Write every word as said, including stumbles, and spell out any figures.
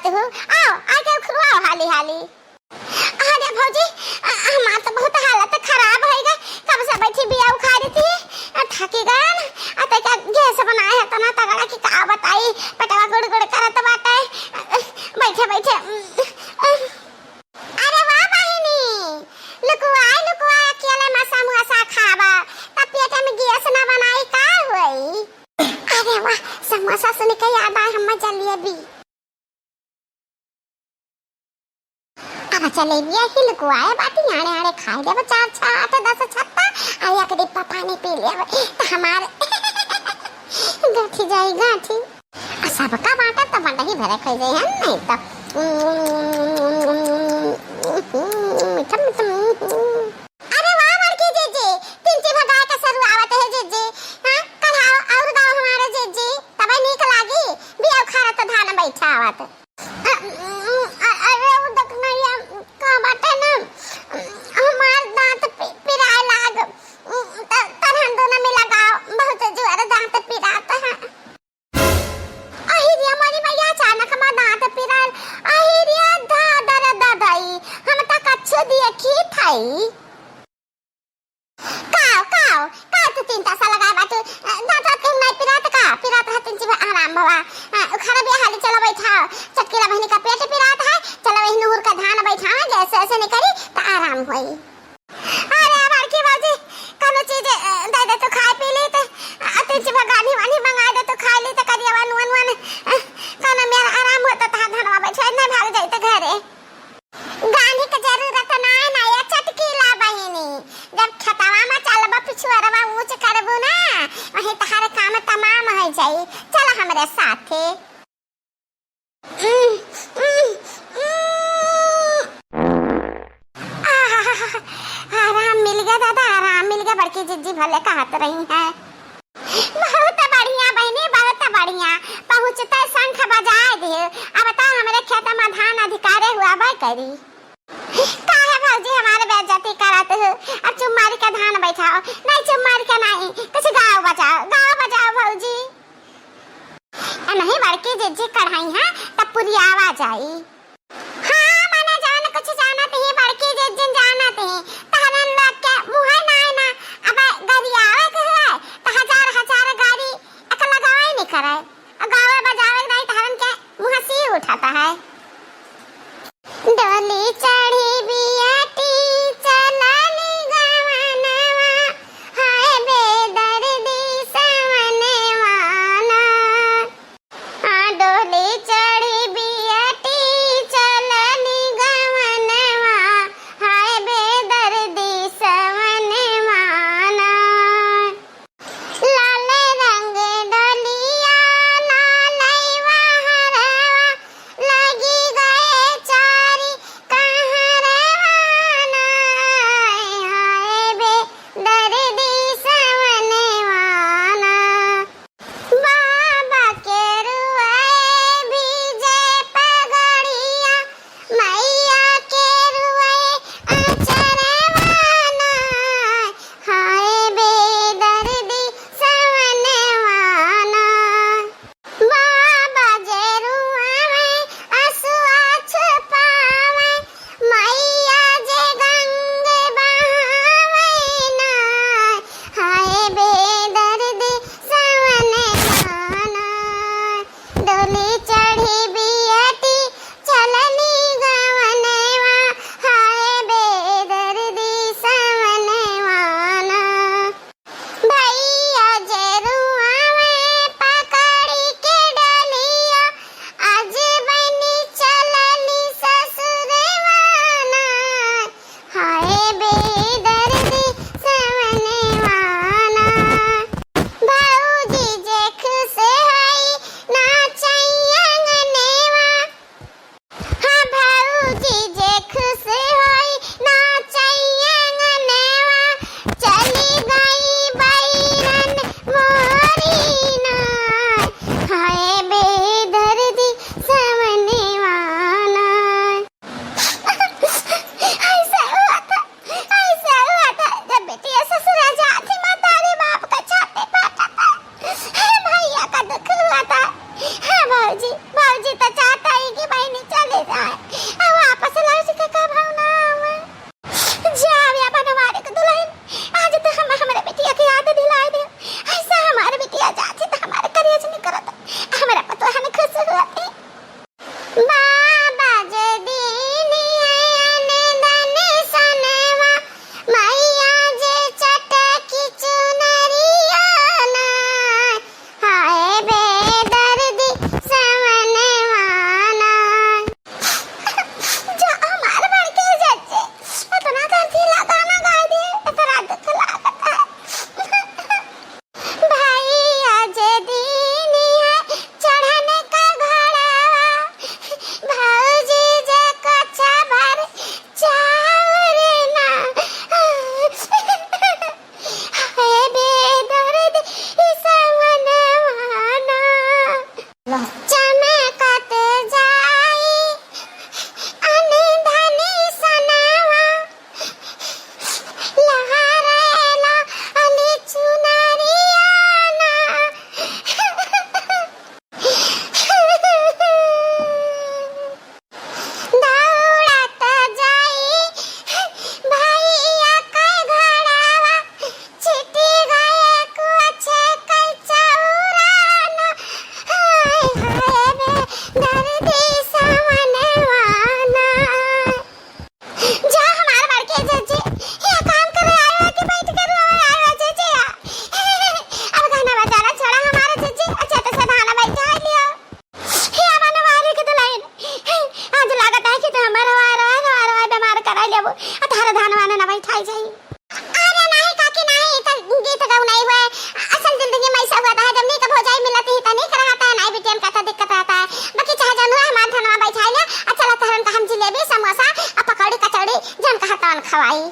हो, आओ, आके खुलवाओ हाली हाली। अरे भौजी, अ, हमार तो बहुत हालत खराब होइ गए, कब से बैठी बिया उखारी थी, अ, थकी गए ना, अ, तैका गैस बनाए है तना तगड़ा कि का बताई, पेटवा गुड़ गुड़ करत बाटे, अ, बैठे बैठे, अ, अ। अरे वाह बहिनी, लुकुआई लुकुआई अकेले में समोसा खाबा, तब पेट में गैस ना बनाई का होई? अरे वाह, समोसा सुन के याद आए हमें जलेबी। अब जलेबिया ही लुकुआए बाटी, आड़े आड़े खाए लेब चार छह आठ दस छत्ता, आ एक डिब्बा पानी पी लेब, त हमार गांठी जाई गांठी। आ सबका बांटब त बंडही भरे खाई जाई, हम नहीं त मीठा मीठा। अरे वाह बड़की जीजी, तिनची भगाए के सरुआवत है जीजी। हाँ, कढ़ाओ और दाओ हमारे जीजी, तबे नीक लागी, बिया उखाड़त धान बैठावत। अ, अ, अरे वो देख नैया, का बाटे ना, हमार दांत पि-, पिराए लाग, त-, तरहन दोनों में लगाओ, बहुत जोर दांत पिरात है। अहि रे मोरी मैया, अचानक मा दांत पिराइल। अहि रे दादा रे दादाई, हम त कच्छु देखी थाई। काओ, काओ, काओ तू तीन तासा लगाए बाटू? दांत रात के नहीं पिरात का? पिरात है तीन चीज आराम भवा। हाँ, उखाड़ा बिया हाली चलो बैठाओ। चटकीला बहिनी का पेट पिरात है, चलो वही नूर का धान बैठाओ, गैस ऐसे नहीं करी त आराम होई। अरे बड़की भौजी, कौनो चीज, अ, दे दे तो खाए पी ली तो, अ, तीन चीज गानी वानी मंगा दे तो खाए ली तो करियावा नुआ नुआ ने, अ, कौनो मेरा आराम होता था धनवा बैठे, नहीं भाग जाई तो घरे। गानी के जरूरत ना है ना, ये चटकीला बहिनी। जब खेतवा में चलबा पिछुआरवा ऊंच करबू ना, वहीं तहारे काम तमाम हो जाई। चल हमरे साथे। आहा, आराम मिल गया दादा, आराम मिल गया। बड़की जिज्जी भले कहत रही हैं, बहुत बढ़िया बहिनी, बहुत बढ़िया। पहुँचते शंख बजाए दे। अब तो हमरे खेत में धान अधिकारे हुआ बे करी। काहे भौजी हमारे बेइज्जती करत हो? अब चुप मारी के धान बैठाओ। नहीं, चुप मारी के नहीं, कुछ गाओ बजाओ, गाओ बजाओ भौजी। ए नहीं बड़की जिज्जी कढ़ाई है, तब पुरियावा जाई। हाँ, मने जान कुछ जानत ही, बड़की जिज्जी जानत ही। तहरन लोग के मुँह ना है ना, अब गरियावे के है, त हजार हजार गारी एक लगावे नहीं करे। आ गावे बजावे नहीं, तहरन के मुँह सी उठाता है। डोली चढ़ी बियाटी चलनी गवनवा, हाय बेदर्दी सवनवा ना। आ डोली चढ़ी बियाटी चलनी गवनवा, हाय बेदर्दी सवनवा ना। लाल रंग डोलिया लालैवा हरवा, लगी गए चारी कहाँ मनवाना। जा हमार बड़के जिज्जी, या काम करे आए हो कि बैठ के रोए आए हो जिज्जी? अब गाना बजाना छोड़ा हमारे जिज्जी, अच्छा तो से धाना बैठा लियो। हे मनवारी के दुल्हन, आज लागत है कि तू हमार रोए, रोए, रोए, रोए बीमार करा लेबो। आ तारा धान वाना ना बैठाई जाई। अरे नाही काकी नाही, ई त गीत गौनाई हुए। असल जिंदगी में ऐसा हुआ था, जब नीक भौजाई मिलत ही त नीक रहता है, नाही बिटियन का त दिक्कत रहता है। बाकी चाहे जौन हुआ हमार धनवा बैठाई ले, आ चला तहरन का हम जिलेबी, समोसा, आ पकौड़ी, कचौड़ी, जौन कहा तौन खवाई।